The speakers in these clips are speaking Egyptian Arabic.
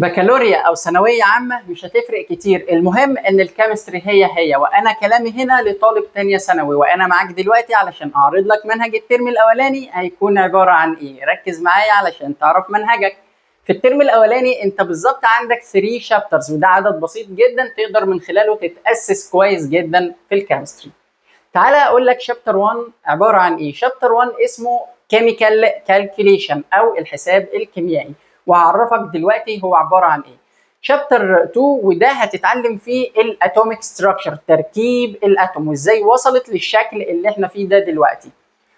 بكالوريا او ثانوية عامة مش هتفرق كتير، المهم ان ال chemistry هي هي. وانا كلامي هنا لطالب تانية ثانوي، وانا معاك دلوقتي علشان اعرض لك منهج الترم الاولاني هيكون عبارة عن ايه. ركز معايا علشان تعرف منهجك. في الترم الاولاني انت بالظبط عندك 3 chapters، وده عدد بسيط جدا تقدر من خلاله تتاسس كويس جدا في ال chemistry. تعالى اقول لك chapter 1 عبارة عن ايه. chapter 1 اسمه chemical calculation او الحساب الكيميائي، وهعرفك دلوقتي هو عبارة عن ايه. chapter 2 وده هتتعلم فيه ال atomic structure، تركيب ال atom وازاي وصلت للشكل اللي احنا فيه ده دلوقتي.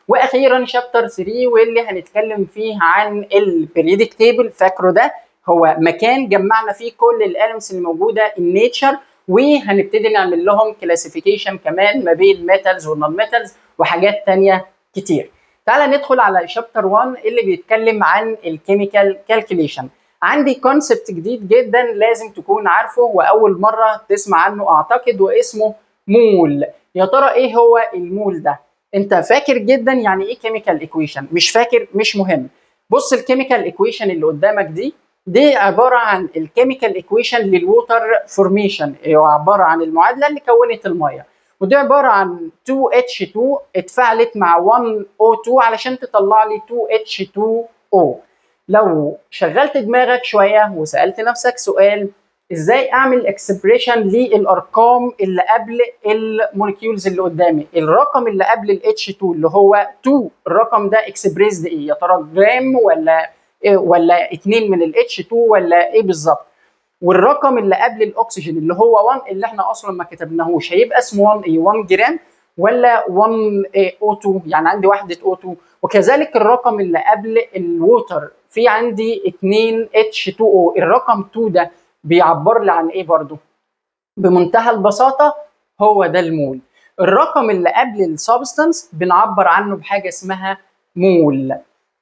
واخيرا chapter 3 واللي هنتكلم فيه عن ال periodic table. فاكره ده هو مكان جمعنا فيه كل ال elements اللي موجودة in nature، وهنبتدي نعمل لهم classification كمان ما بين metals وال non metals وحاجات تانية كتير. تعالى ندخل على chapter 1 اللي بيتكلم عن ال chemical calculation. عندي concept جديد جدا لازم تكون عارفه واول مرة تسمع عنه اعتقد، واسمه مول. يا ترى ايه هو المول ده؟ انت فاكر جدا يعني ايه chemical equation؟ مش فاكر؟ مش مهم. بص ال chemical equation اللي قدامك دي عبارة عن ال chemical equation لل water formation، هو عبارة عن المعادلة اللي كونت المية، ودي عبارة عن 2H2 اتفاعلت مع 1O2 علشان تطلع لي 2H2O. لو شغلت دماغك شوية وسالت نفسك سؤال، ازاي اعمل expression للارقام اللي قبل ال molecules اللي قدامي؟ الرقم اللي قبل ال H2 اللي هو 2، الرقم ده expressed ايه؟ يا ترى جرام ولا 2 من ال H2 ولا ايه بالظبط؟ والرقم اللي قبل الاكسجين اللي هو 1 اللي احنا اصلا ما كتبناهوش هيبقى اسمه 1 ايه؟ 1 جرام ولا 1 O2؟ يعني عندي وحده O2. وكذلك الرقم اللي قبل ال water في عندي 2 H2O، الرقم 2 ده بيعبر لي عن ايه برضو؟ بمنتهى البساطة هو ده المول. الرقم اللي قبل ال substance بنعبر عنه بحاجة اسمها مول.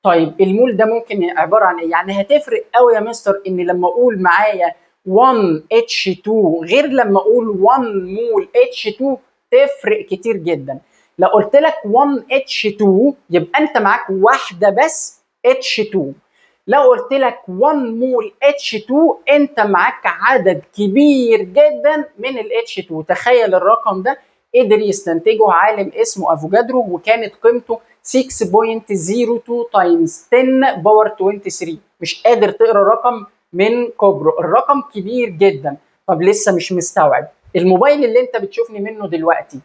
طيب المول ده ممكن عبارة عن ايه؟ يعني هتفرق قوي يا مستر ان لما اقول معايا 1 H2 غير لما اقول 1 مول H2، تفرق كتير جدا. لو قلت لك 1 H2 يبقى انت معاك واحدة بس H2. لو قلت لك 1 مول H2 انت معاك عدد كبير جدا من ال H2. تخيل الرقم ده قدر يستنتجه عالم اسمه افوجادرو، وكانت قيمته 6.02 times 10 power 23. مش قادر تقرا الرقم من كبره، الرقم كبير جدا. طب لسه مش مستوعب؟ الموبايل اللي انت بتشوفني منه دلوقتي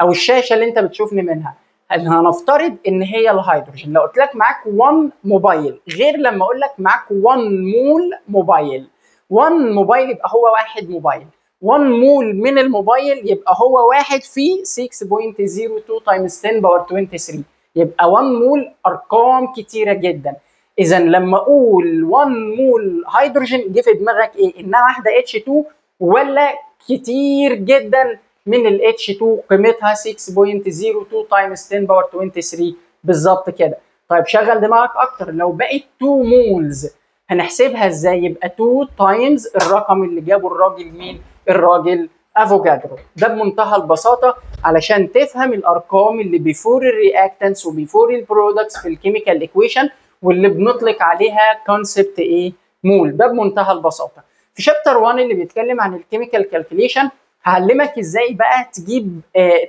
او الشاشة اللي انت بتشوفني منها، هنفترض ان هي الهيدروجين. لو قلت لك معاك 1 موبايل غير لما اقول لك معاك 1 مول موبايل. 1 موبايل يبقى هو واحد موبايل، 1 مول من الموبايل يبقى هو واحد في 6.02 times 10 power 23، يبقى 1 مول ارقام كتيرة جدا. اذا لما اقول 1 مول هيدروجين جه في دماغك ايه؟ انها واحدة H2 ولا كتير جدا من ال H2 قيمتها 6.02 times 10 power 23 بالظبط كده. طيب شغل دماغك اكتر، لو بقت 2 moles هنحسبها ازاي؟ يبقى 2 times الرقم اللي جابه الراجل مين؟ الراجل افوجادرو. ده بمنتهى البساطة علشان تفهم الارقام اللي before ال reactants و before ال products في ال chemical equation واللي بنطلق عليها concept ايه؟ مول. ده بمنتهى البساطة. في chapter 1 اللي بيتكلم عن ال chemical calculation هعلمك ازاي بقى تجيب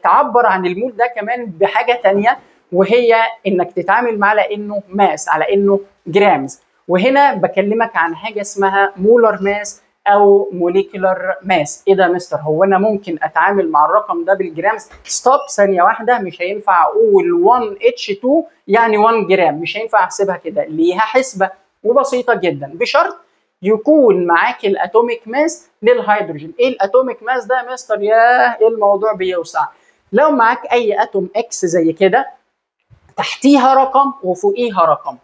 تعبر عن المول ده كمان بحاجة تانية، وهي انك تتعامل معاه على انه mass، على انه grams. وهنا بكلمك عن حاجة اسمها molar mass او molecular mass. ايه ده يا مستر؟ هو انا ممكن اتعامل مع الرقم ده بال grams؟ stop ثانية واحدة، مش هينفع اقول 1 H2 يعني 1 جرام، مش هينفع احسبها كده، ليها حسبه وبسيطة جدا، بشرط يكون معاك ال atomic mass للهيدروجين. ايه ال atomic mass ده يا مستر؟ ياه الموضوع بيوسع. لو معاك اي atom X زي كده، تحتيها رقم وفوقيها رقم،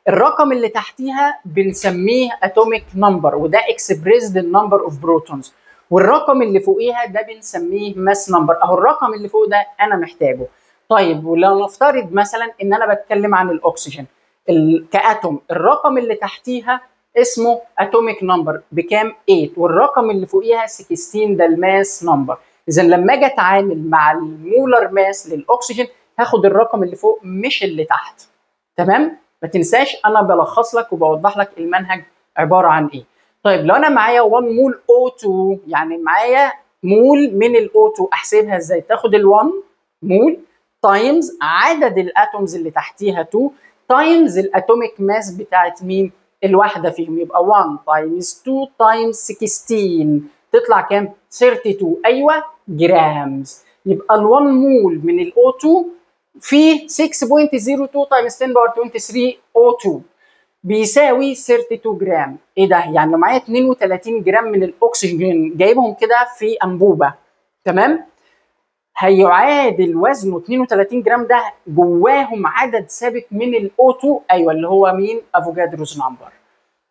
الرقم اللي تحتيها بنسميه atomic number وده expressed ال number of protons، والرقم اللي فوقيها ده بنسميه mass number. اهو الرقم اللي فوق ده انا محتاجه. طيب ولو نفترض مثلا ان انا بتكلم عن الاكسجين ك atom، الرقم اللي تحتيها اسمه atomic number بكام؟ 8، والرقم اللي فوقيها 16 ده ال mass number. اذا لما اجي اتعامل مع ال molar mass للاكسجين هاخد الرقم اللي فوق مش اللي تحت. تمام؟ ما تنساش انا بلخص لك وبوضح لك المنهج عبارة عن ايه. طيب لو انا معايا 1 مول O2، يعني معايا مول من ال O2، احسبها ازاي؟ تاخد ال 1 mole times عدد ال atoms اللي تحتيها 2 times ال atomic mass بتاعت مين؟ الواحدة فيهم، يبقى 1 times 2 times 16 تطلع كام؟ 32، ايوه grams. يبقى ال 1 مول من ال O2 فيه 6.02 times 10 power 23 O2 بيساوي 32 جرام. ايه ده؟ يعني لو معايا 32 جرام من الاكسجين جايبهم كده في انبوبة، تمام؟ هيعادل وزنه 32 جرام ده جواهم عدد ثابت من ال O2، ايوه اللي هو مين؟ Avogadro's number.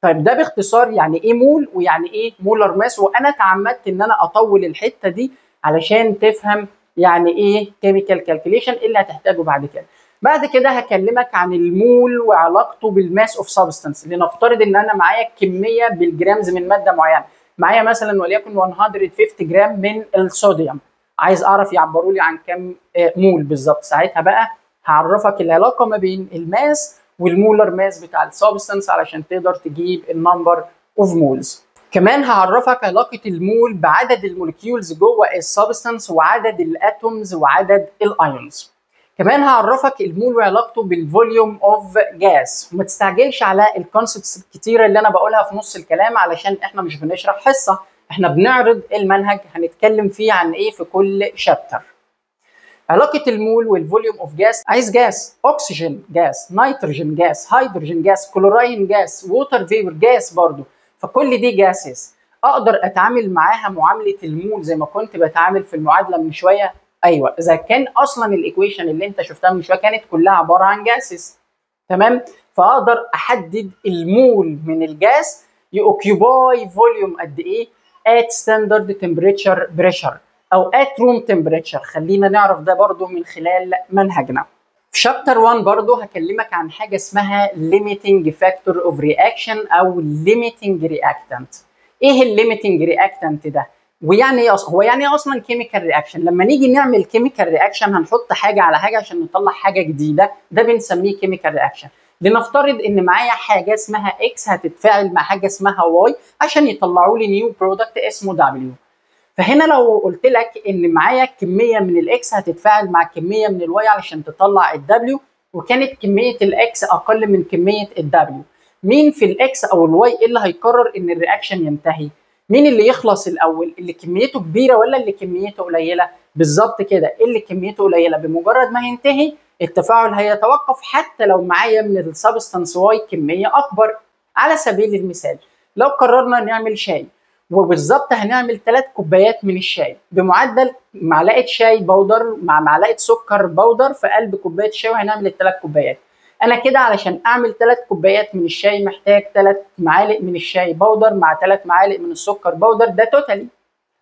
طيب ده باختصار يعني ايه مول ويعني ايه molar mass، وانا تعمدت ان انا اطول الحتة دي علشان تفهم يعني ايه chemical calculation اللي هتحتاجه بعد كده. بعد كده هكلمك عن المول وعلاقته بال mass of substance. لنفترض ان انا معايا كمية بال grams من مادة معينة، معايا مثلا وليكن 150 جرام من الصوديوم، عايز اعرف يعبروا لي عن كام مول بالظبط. ساعتها بقى هعرفك العلاقة ما بين ال mass وال molar mass بتاع ال substance علشان تقدر تجيب ال number of moles. كمان هعرفك علاقة المول بعدد ال molecules جوه ال substance وعدد ال atoms وعدد ال ions. كمان هعرفك المول وعلاقته بال volume of gas. وما تستعجلش على ال concepts الكتيرة اللي انا بقولها في نص الكلام علشان احنا مش بنشرح حصة، احنا بنعرض المنهج هنتكلم فيه عن ايه في كل chapter. علاقة المول وال volume of gas، عايز gas، oxygen gas، nitrogen gas، hydrogen gas، chlorine gas، water vapor gas برضو، فكل دي gases اقدر اتعامل معاها معاملة المول زي ما كنت بتعامل في المعادلة من شوية. ايوه، اذا كان اصلا ال equation اللي انت شفتها من شوية كانت كلها عبارة عن gases، تمام؟ فاقدر احدد المول من ال gas ي occupy volume قد ايه at standard temperature pressure او at room temperature. خلينا نعرف ده برضو من خلال منهجنا. في chapter 1 برضو هكلمك عن حاجة اسمها limiting factor of reaction او limiting reactant. ايه ال limiting reactant ده؟ ويعني ايه اصلا؟ هو يعني ايه اصلا chemical reaction؟ لما نيجي نعمل chemical reaction هنحط حاجة على حاجة عشان نطلع حاجة جديدة، ده بنسميه chemical reaction. لنفترض ان معايا حاجة اسمها X هتتفاعل مع حاجة اسمها Y عشان يطلعوا لي new product اسمه W. فهنا لو قلت لك ان معايا كمية من ال X هتتفاعل مع كمية من ال Y علشان تطلع ال W، وكانت كمية ال X اقل من كمية ال W، مين في ال X او ال Y اللي هيقرر ان ال reaction ينتهي؟ مين اللي يخلص الاول؟ اللي كميته كبيرة ولا اللي كميته قليله؟ بالظبط كده، اللي كميته قليله بمجرد ما ينتهي التفاعل هيتوقف حتى لو معايا من ال substance Y كمية اكبر. على سبيل المثال لو قررنا نعمل شاي، وبالظبط هنعمل 3 كوبايات من الشاي بمعدل معلقه شاي powder مع معلقه سكر powder في قلب كوباية شاي، وهنعمل ال3 كوبايات. انا كده علشان اعمل 3 كوبايات من الشاي محتاج 3 معالق من الشاي powder مع 3 معالق من السكر powder، ده totally.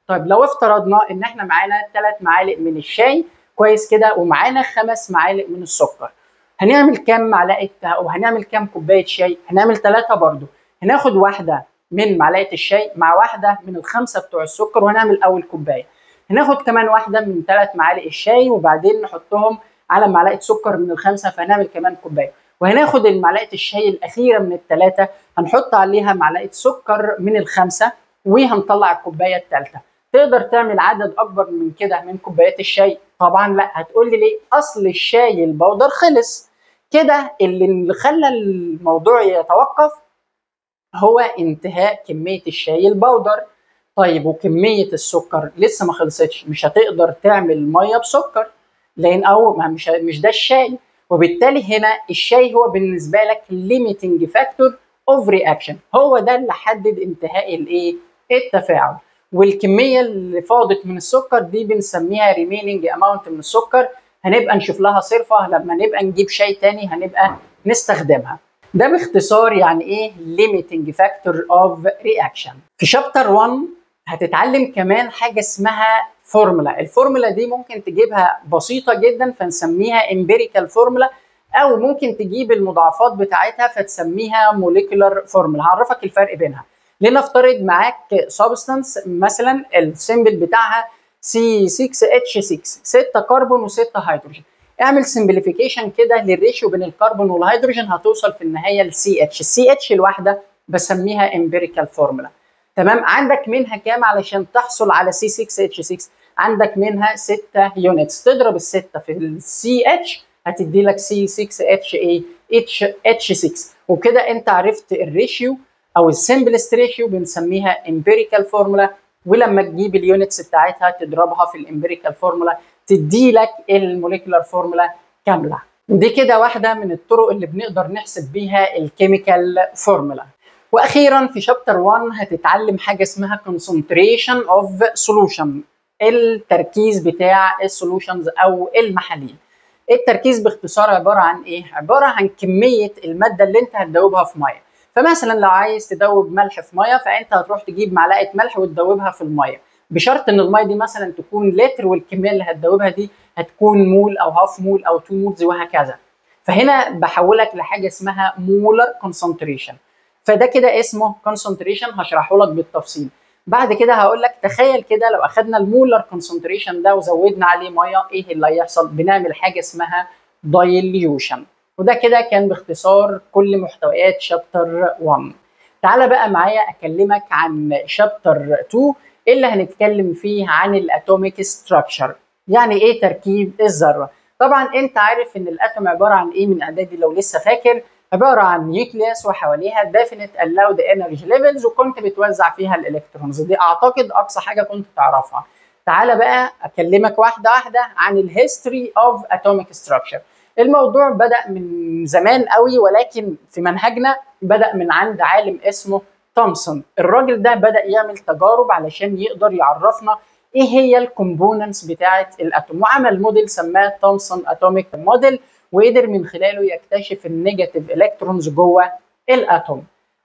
طيب لو افترضنا ان احنا معانا 3 معالق من الشاي، كويس كده، ومعانا 5 معالق من السكر، هنعمل كام معلقه او هنعمل كام كوباية شاي؟ هنعمل 3 برضو. هناخد واحدة من معلقه الشاي مع واحدة من ال5 بتوع السكر وهنعمل اول كوباية. هناخد كمان واحدة من 3 معالق الشاي وبعدين نحطهم على معلقه سكر من ال5 فهنعمل كمان كوباية. وهناخد المعلقة الشاي الاخيرة من ال3 هنحط عليها معلقه سكر من ال5 وهنطلع الكوباية الثالثة. تقدر تعمل عدد اكبر من كده من كوبايات الشاي؟ طبعا لا. هتقول لي ليه؟ اصل الشاي ال powder خلص. كده اللي خلى الموضوع يتوقف هو انتهاء كمية الشاي ال powder. طيب وكمية السكر لسه ما خلصتش، مش هتقدر تعمل مية بسكر لان او مش ده الشاي، وبالتالي هنا الشاي هو بالنسبة لك limiting factor of reaction، هو ده اللي حدد انتهاء الايه؟ التفاعل. والكميه اللي فاضت من السكر دي بنسميها remaining amount من السكر، هنبقى نشوف لها صرفه لما نبقى نجيب شاي تاني هنبقى نستخدمها. ده باختصار يعني ايه limiting factor of reaction. في chapter 1 هتتعلم كمان حاجة اسمها formula. ال formula دي ممكن تجيبها بسيطة جدا فنسميها empirical formula، او ممكن تجيب المضاعفات بتاعتها فتسميها molecular formula. هعرفك الفرق بينها. لنفترض معاك substance مثلا ال symbol بتاعها C6H6، 6 كربون و6 هيدروجين. اعمل simplification كده لل ratio بين الكربون والهيدروجين، هتوصل في النهاية ل CH. ال CH الواحدة بسميها empirical formula. تمام؟ عندك منها كام علشان تحصل على C6H6؟ عندك منها 6 units، تضرب الستة في ال CH هتدي لك C6H ايه H6. وكده انت عرفت ال ratio او ال simplest ratio، بنسميها empirical formula، ولما تجيب ال units بتاعتها تضربها في ال empirical formula تدي لك ال molecular formula كاملة. ودي كده واحدة من الطرق اللي بنقدر نحسب بيها ال chemical formula. واخيرا في chapter 1 هتتعلم حاجة اسمها concentration of solution، التركيز بتاع ال solutions او المحاليل. التركيز باختصار عبارة عن ايه؟ عبارة عن كمية المادة اللي انت هتدوبها في مية. فمثلا لو عايز تدوب ملح في مية، فانت هتروح تجيب معلقه ملح وتدوبها في المية، بشرط ان المية دي مثلا تكون لتر، والكميه اللي هتدوبها دي هتكون مول او half mole او 2 moles وهكذا. فهنا بحولك لحاجة اسمها molar concentration، فده كده اسمه concentration، هشرحه لك بالتفصيل. بعد كده هقول لك تخيل كده لو اخدنا ال molar concentration ده وزودنا عليه مية، ايه اللي هيحصل؟ بنعمل حاجة اسمها dilution. وده كده كان باختصار كل محتويات chapter 1. تعالى بقى معايا اكلمك عن chapter 2 اللي هنتكلم فيه عن ال atomic structure. يعني ايه تركيب الذرة؟ طبعا انت عارف ان ال atom عبارة عن ايه من اعدادي لو لسه فاكر، عبارة عن nucleus وحواليها definite allowed energy levels، وكنت بتوزع فيها ال electrons. دي اعتقد اقصى حاجة كنت تعرفها. تعالى بقى اكلمك واحدة واحدة عن ال history of atomic structure. الموضوع بدا من زمان قوي، ولكن في منهجنا بدا من عند عالم اسمه تومسون. الراجل ده بدا يعمل تجارب علشان يقدر يعرفنا ايه هي ال components بتاعه ال atom، وعمل موديل سماه Thomson atomic model، وقدر من خلاله يكتشف ال negative electrons جوه ال atom.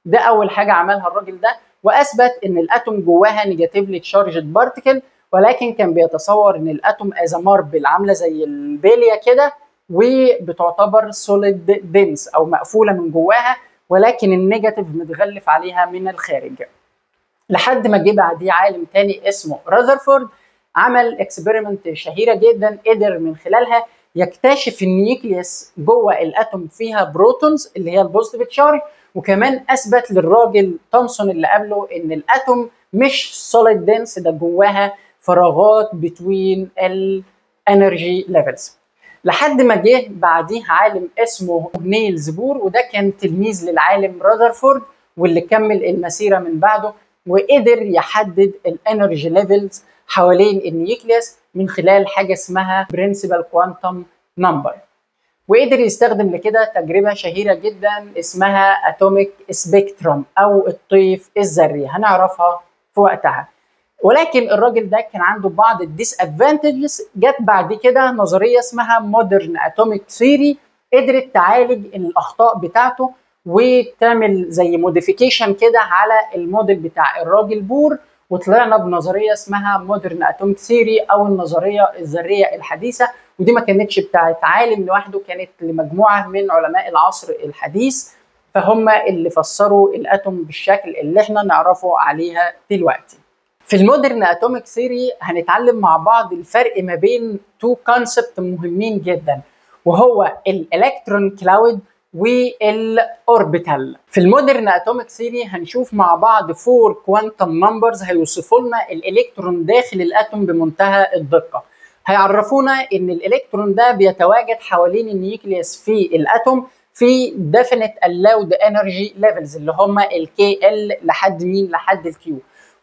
ده اول حاجة عملها الراجل ده، واثبت ان ال atom جواها negatively charged particle، ولكن كان بيتصور ان ال atom as marble، عامله زي البلية كده، وبتعتبر solid dense او مقفولة من جواها، ولكن ال negative متغلف عليها من الخارج. لحد ما جه بعديه عالم تاني اسمه راذرفورد، عمل experiment شهيرة جدا قدر من خلالها يكتشف ال nucleus جوه ال atom فيها protons اللي هي ال positive charge، وكمان اثبت للراجل تومسون اللي قبله ان ال atom مش solid dense، ده جواها فراغات between ال energy levels. لحد ما جه بعديه عالم اسمه نيلز بور، وده كان تلميذ للعالم راذرفورد واللي كمل المسيرة من بعده، وقدر يحدد ال energy levels حوالين ال nucleus من خلال حاجة اسمها principal quantum number، وقدر يستخدم لكده تجربه شهيرة جدا اسمها atomic spectrum او الطيف الذري، هنعرفها في وقتها. ولكن الراجل ده كان عنده بعض ال disadvantages. جت بعد كده نظرية اسمها modern atomic theory، قدرت تعالج الاخطاء بتاعته وتعمل زي modification كده على الموديل بتاع الراجل بور، وطلعنا بنظرية اسمها modern atomic theory او النظرية الذرية الحديثة. ودي ما كانتش بتاعت عالم لوحده، كانت لمجموعة من علماء العصر الحديث، فهم اللي فسروا ال atom بالشكل اللي احنا نعرفه عليها دلوقتي. في ال modern atomic theory هنتعلم مع بعض الفرق ما بين two concept مهمين جدا، وهو ال electron cloud وال orbital. في ال modern atomic theory هنشوف مع بعض four quantum numbers هيوصفوا لنا الالكترون داخل ال atom بمنتهى الدقة. هيعرفونا ان الالكترون ده بيتواجد حوالين ال nucleus في ال atom في definite allowed energy levels اللي هم ال K L لحد مين؟ لحد ال Q.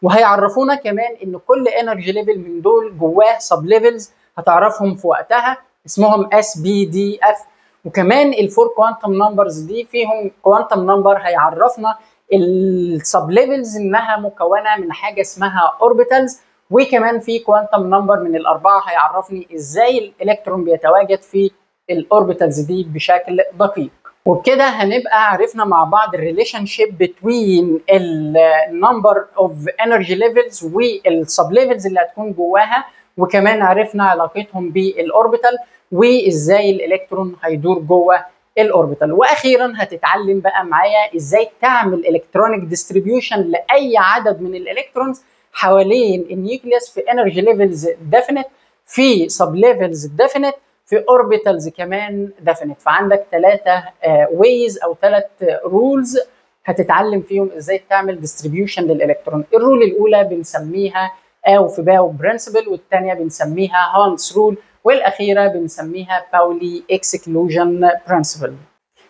وهيعرفونا كمان ان كل energy level من دول جواه sub levels هتعرفهم في وقتها اسمهم S P D F. وكمان ال four quantum numbers دي فيهم quantum number هيعرفنا ال sub levels انها مكونة من حاجة اسمها orbitals، وكمان في quantum number من الاربعة هيعرفني ازاي الالكترون بيتواجد في ال orbitals دي بشكل دقيق. وبكده هنبقى عرفنا مع بعض ال relationship between ال number of energy levels وال sub levels اللي هتكون جواها، وكمان عرفنا علاقتهم بال orbital وازاي الالكترون هيدور جوه ال orbital. واخيرا هتتعلم بقى معايا ازاي تعمل electronic distribution لاي عدد من ال electrons حوالين ال nucleus في energy levels definite، في sub levels definite، في orbitals كمان definite. فعندك 3 ways او 3 rules هتتعلم فيهم ازاي تعمل distribution للالكترون. ال rule الاولى بنسميها Aufbau principle، والثانية بنسميها Hund's rule، والاخيرة بنسميها Pauli exclusion principle.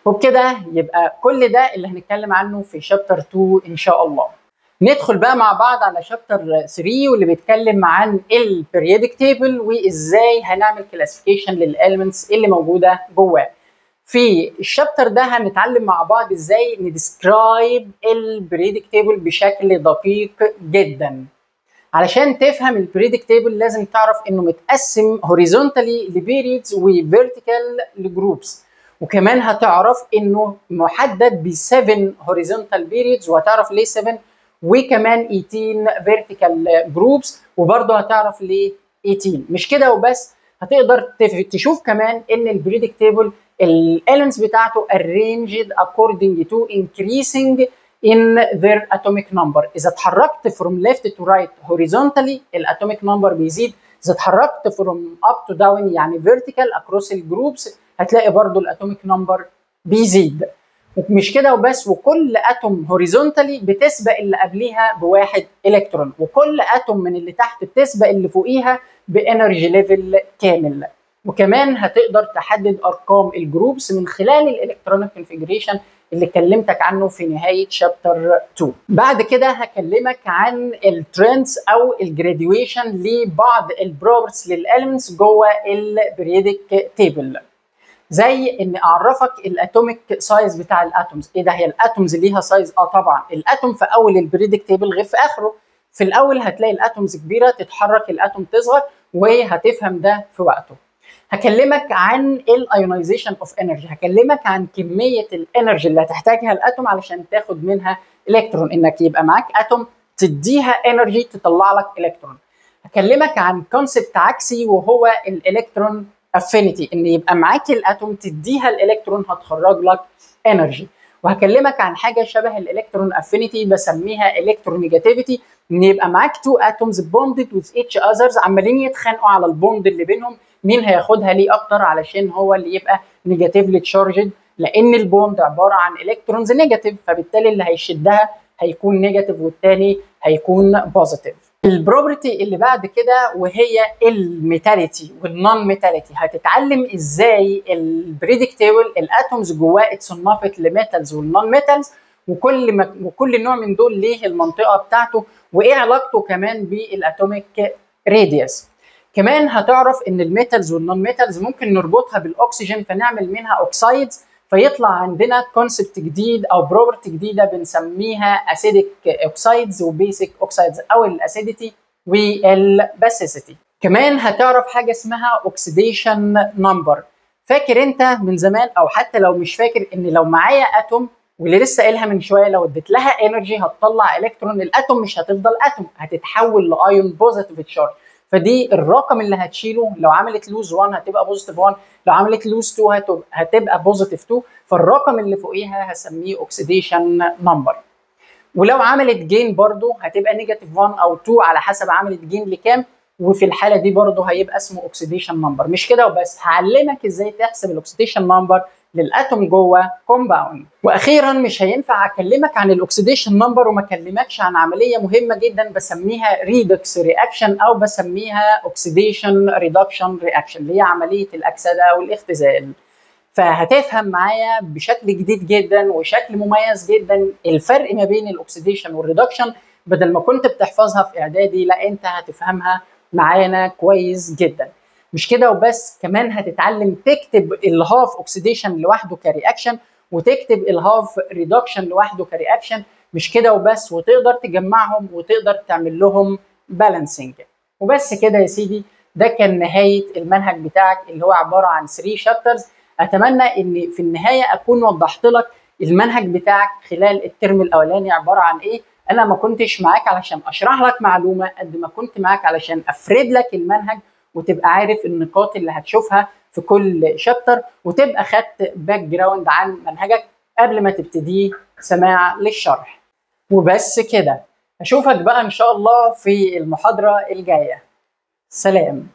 وبكده يبقى كل ده اللي هنتكلم عنه في chapter 2 ان شاء الله. ندخل بقى مع بعض على chapter 3 واللي بيتكلم عن ال periodic table وازاي هنعمل classification لل elements اللي موجودة جواه. في ال chapter ده هنتعلم مع بعض ازاي ن describe ال periodic table بشكل دقيق جدا. علشان تفهم ال periodic table لازم تعرف انه متقسم horizontally ل periods و vertical ل groups، وكمان هتعرف انه محدد ب 7 horizontal periods وهتعرف ليه 7، وكمان 18 vertical groups وبرضه هتعرف ليه 18. مش كده وبس، هتقدر تشوف كمان ان ال periodic table ال elements بتاعته arranged according to increasing in their atomic number. اذا اتحركت from left to right horizontally ال atomic number بيزيد، اذا اتحركت from up to down يعني vertical across ال groups هتلاقي برضو ال atomic number بيزيد. ومش كده وبس، وكل atom horizontally بتسبق اللي قبليها بواحد الكترون، وكل atom من اللي تحت بتسبق اللي فوقيها ب energy level كامل. وكمان هتقدر تحدد ارقام ال groups من خلال ال electronic configuration اللي كلمتك عنه في نهاية chapter 2. بعد كده هكلمك عن ال trends او ال graduation لبعض ال properties لل elements جوه ال periodic table، زي ان اعرفك ال atomic size بتاع ال atoms. ايه ده، هي ال atoms ليها size؟ اه طبعا، ال atom في اول ال periodic table غير في اخره. في الاول هتلاقي ال atoms كبيرة، تتحرك ال atom تصغر، وهتفهم ده في وقته. هكلمك عن ال ionization of energy، هكلمك عن كمية ال energy اللي هتحتاجها ال atom علشان تاخد منها الكترون، انك يبقى معاك atom تديها energy تطلع لك الكترون. هكلمك عن concept عكسي وهو ال electron affinity، ان يبقى معاك ال atom تديها الالكترون هتخرج لك energy. وهكلمك عن حاجة شبه ال electron affinity بسميها electronegativity، ان يبقى معاك two atoms bonded with each others عمالين يتخانقوا على ال bond اللي بينهم، مين هياخدها ليه اكتر علشان هو اللي يبقى negatively charged، لان ال bond عبارة عن electrons negative، فبالتالي اللي هيشدها هيكون negative والتاني هيكون positive. ال property اللي بعد كده وهي ال metallicity وال non metallicity، هتتعلم ازاي ال periodic table ال atoms جواه اتصنفت ل metals وال non metals، وكل نوع من دول ليه المنطقة بتاعته وايه علاقته كمان بال atomic radius. كمان هتعرف ان ال metals وال non metals ممكن نربطها بالاكسجين فنعمل منها oxides، فيطلع عندنا concept جديد او property جديدة بنسميها acidic oxides و basic oxides، او ال acidity وال basicity. كمان هتعرف حاجة اسمها oxidation number. فاكر انت من زمان او حتى لو مش فاكر ان لو معايا atom، واللي لسه قايلها من شوية، لو اديت لها energy هتطلع الكترون، ال atom مش هتفضل atom، هتتحول ل ion positive charge. فدي الرقم اللي هتشيله، لو عملت lose 1 هتبقى positive 1، لو عملت lose 2 هتبقى positive 2، فالرقم اللي فوقيها هسميه oxidation number. ولو عملت gain برضو هتبقى negative 1 او 2 على حسب عملت gain لكام، وفي الحالة دي برضو هيبقى اسمه oxidation number. مش كده وبس، هعلمك ازاي تحسب ال oxidation number لل atom جوه compound. واخيرا مش هينفع اكلمك عن ال oxidation number وما اكلمكش عن عملية مهمة جدا بسميها redox reaction او بسميها oxidation reduction reaction، اللي هي عملية الاكسدة والاختزال. فهتفهم معايا بشكل جديد جدا وشكل مميز جدا الفرق ما بين ال oxidation وال reduction، بدل ما كنت بتحفظها في اعدادي، لا انت هتفهمها معانا كويس جدا. مش كده وبس، كمان هتتعلم تكتب ال half oxidation لوحده ك reaction، وتكتب ال half reduction لوحده ك reaction. مش كده وبس، وتقدر تجمعهم وتقدر تعمل لهم balancing. وبس كده يا سيدي، ده كان نهاية المنهج بتاعك اللي هو عبارة عن 3 chapters. اتمنى ان في النهاية اكون وضحت لك المنهج بتاعك خلال الترم الاولاني عبارة عن ايه. انا ما كنتش معاك علشان اشرح لك معلومة قد ما كنت معاك علشان افرد لك المنهج وتبقى عارف النقاط اللي هتشوفها في كل chapter، وتبقى خدت background عن منهجك قبل ما تبتديه سماع للشرح. وبس كده، اشوفك بقى ان شاء الله في المحاضرة الجاية. سلام.